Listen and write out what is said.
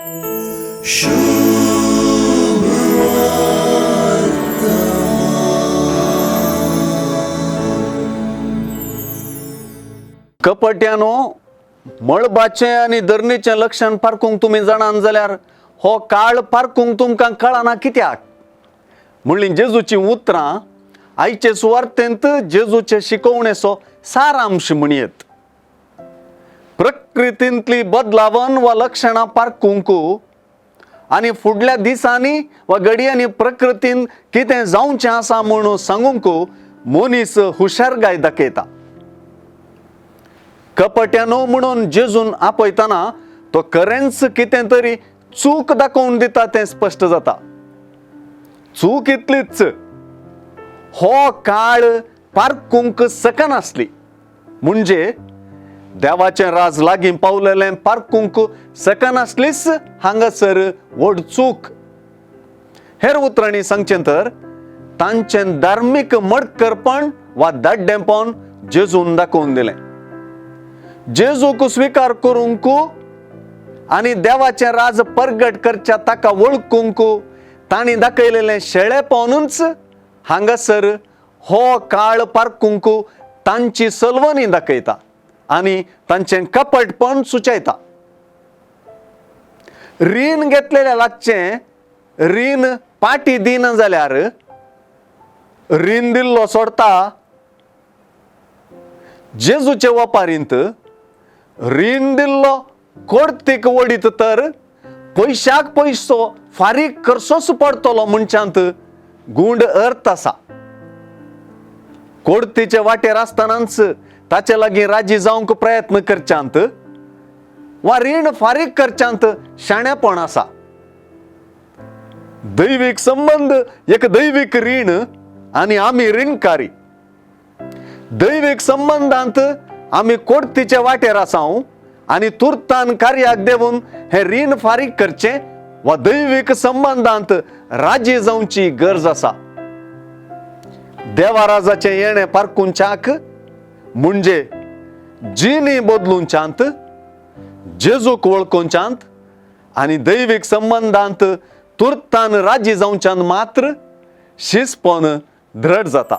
कपट्यानो, मळबाचें आनी धरणीचें लक्षण पारखूंक तुमी जाणान जाल्यार हो काळ पारखूंक तुमकां कळना कित्याक म्हणली जेजूचीं उतरां आयचे सुवार्तेंत जेजूचे शिकवणेचो सारांश म्हणयेत. प्रकृतींतली बदलावन वा लक्षणां पारखूंक आनी फुडल्या दिसांनी वा घडयांनी प्रकृतीन कितें जावचें आसा म्हणून सांगूंक मनीस हुशारगाय दाखयता. कपट्यानो म्हणून जेजून आपयतना तो खरेंच कितें तरी चूक दाखोवन दिता तें स्पश्ट जाता. चूक इतलीच, हो काळ पारखूंक शकनासली, म्हणजे देवाचें राज लागीं पावलेलें पारखूंक शकनासलीच हांगासर व्हड चूक. हेर उतरांनी सांगचें तर तांचें धार्मीक मडकरपण वा दाड्डेंपण जेजून दाखोवन दिलें. जेजूक स्विकार करूंक आनी देवाचें राज परगट करच्या ताका वळखूंक तांणी दाखयलेलें शेळेपणूच हांगासर हो काळ पारखूंक तांची सलवणी दाखयता आनी तांचें कपटपण सुचयता. रीण घेतलेल्या लागचें रीण पाटी दिना जाल्यार रीण दिल्लो सोडता. जेजूचे वपारींत रीण दिल्लो कोर्तीक वडीत तर पयशाक पयसो फारीक करचोच पडटलो म्हणच्यांत गूंड अर्थ आसा. कोर्तीचे वाटेर आसतनाच ताचे लागीं राजी जावंक प्रयत्न करच्यांत वा रीण फारीक करच्यांत शाणेपण आसा. दैवीक संबंद एक दैवीक रीण आनी आमी रिणकारी. दैवीक संबंदांत आमी कोर्तीचे वाटेर आसाव आनी तुर्तान कार्याक देवून हें रीण फारीक करचें वा दैवीक संबंदांत राजी जावची गरज आसा. देवाराजाचें येणें पारखुंच्याक म्हणजे जिणी बदलुंच्यांत, जेजूक वळखुंच्यांत आनी दैवीक संबंदांत तुर्तान राजी जावच्यान मात्र शिसपण द्रढ जाता.